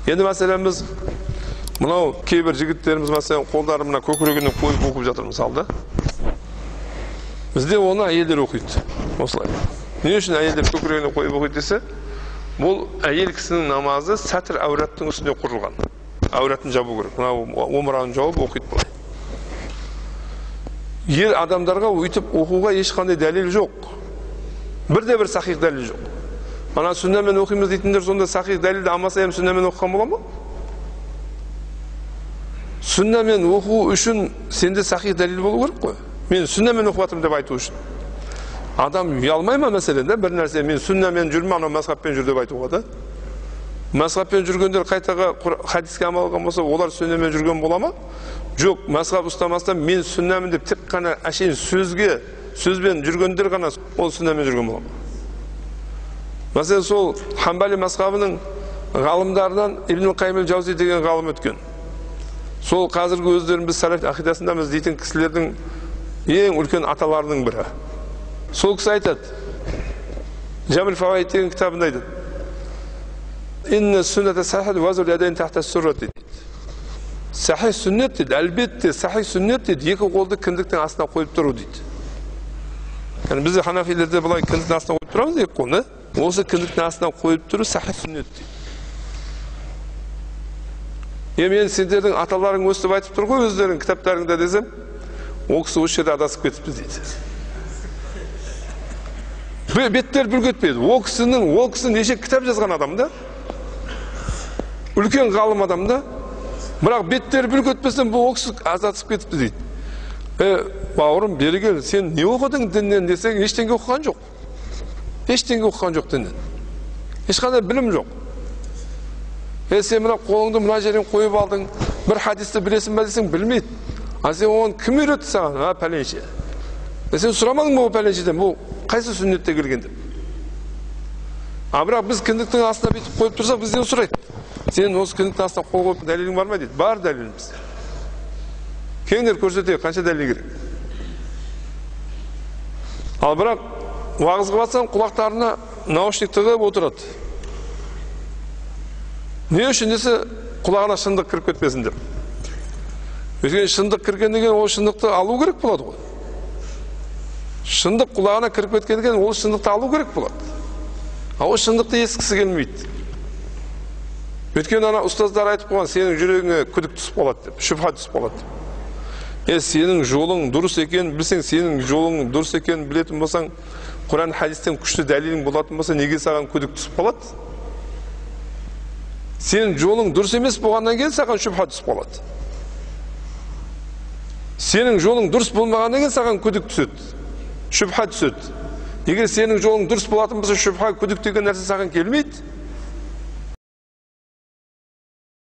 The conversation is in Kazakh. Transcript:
Енді мәселен біз мынау кейбір жігіттеріміз мәселен қолдарын мына көкірегіне қойып оқып жатыр мысалы да. Бізде оны әйелдер оқиды осылай. Не үшін әйелдер көкірегіне қойып оқиды десе, бұл әйел кісінің намазы сәтір әураттың үстіне құрылған. Әуратын жабу керек. Мынау омырауын жауып оқиды былай. Ер адамдарға өйтіп оқуға ешқандай дәлел жоқ. Бірде бір сахих дәлел жоқ. Ана сүннамен оқимыз дейтіндер сонда сахих дәлелді алмаса ем сүннамен оқыған бола ма? Сүннамен оқу үшін сенде сахих дәлел болу керек қой. Мен сүннамен оқып жатырмын деп айту үшін. Адам ұялмай ма мәселен да, бір нәрсе мен сүннамен жүрмін, анау мазхабпен жүр деп айтуға да. Мазхабпен жүргендер қайтаға хадиске амал қылған болса, олар сүннамен жүрген бола ма? Жоқ, мазхаб ұстамастан мен сүннамын деп тек қана әшейін сөзге, сөзбен жүргендер ғана ол сүннамен жүрген бола ма? Мәселен, сол Ханбали мазхабының ғалымдарынан Ибн Қайым әл-Жаузи деген ғалым өткен. Сол қазіргі өздерін біз салаф ақидасындамыз дейтін кісілердің ең үлкен аталарының бірі. Сол кісі айтады, Жамил Фауаид деген кітабында айтады. Инна сүнната сахих вазул ядайн тахта суррат дейді. Сахих сүннет дейді, әлбетте сахих сүннет дейді, екі қолды кіндіктің астына қойып тұру дейді. Яғни біз ханафилерде былай кіндіктің астына қойып тұрамыз екі қолны. Осы кіндіктің астына қойып тұру сахих сүннет дейді. Мен сендердің аталарың өстіп айтып тұр ғой өздерің кітаптарыңда десем, ол кісі осы жерде адасып кетіпті дейді. Беттер бүлк етпейді. Ол кісі неше кітап жазған адам да? Үлкен ғалым адам да? Бірақ беттер бүлк етпестен бұл ол кісі адасып кетіпті дейді. Бауырым, бері кел, сен не оқыдың діннен десең, ештеңе оқыған жоқ. Ештеңе оқыған жоқ діннен. Ешқандай білім жоқ. Сен мына қолыңды мына жерден қойып алдың, бір хадисті білесің бе десең, білмейді. А сен оны кім үйретті саған? А, пәленше. Сен сұрамадың ба ол пәленшеден, бұл қайсы сүннетте келген деп. А бірақ біз кіндіктің астына бүйтіп қойып тұрсақ, бізден сұрайды. Сен осы кіндіктің астына қол қойып дәлелің бар ма дейді. Бар дәлеліміз. Кеңдер көрсетейік, қанша дәлел керек. Ал бірақ уағыз қылып жатсаң, құлақтарына наушник тығып отырады. Не үшін десе, құлағына шындық кіріп кетпесін деп. Өйткені шындық кіргеннен кейін ол шындықты алу керек болады ғой. Шындық құлағына кіріп кеткеннен кейін ол шындықты алу керек болады. А ол шындықты ескісі келмейді. Өйткені ана ұстаздар айтып қойған, сенің жүрегіңе күдік түсіп қалады деп, шүбһа түсіп қалады деп. Сенің жолың дұрыс екенін білсең, сенің жолың дұрыс екенін білетін болсаң, Құран хадистен күшті дәлелің болатын болса, неге саған күдік түсіп қалады? Сенің жолың дұрыс емес болғаннан кейін саған шүбһа түсіп қалады. Сенің жолың дұрыс болмағаннан кейін саған күдік түседі, шүбһа түседі. Егер сенің жолың дұрыс болатын болса, шүбһа, күдік деген нәрсе саған келмейді.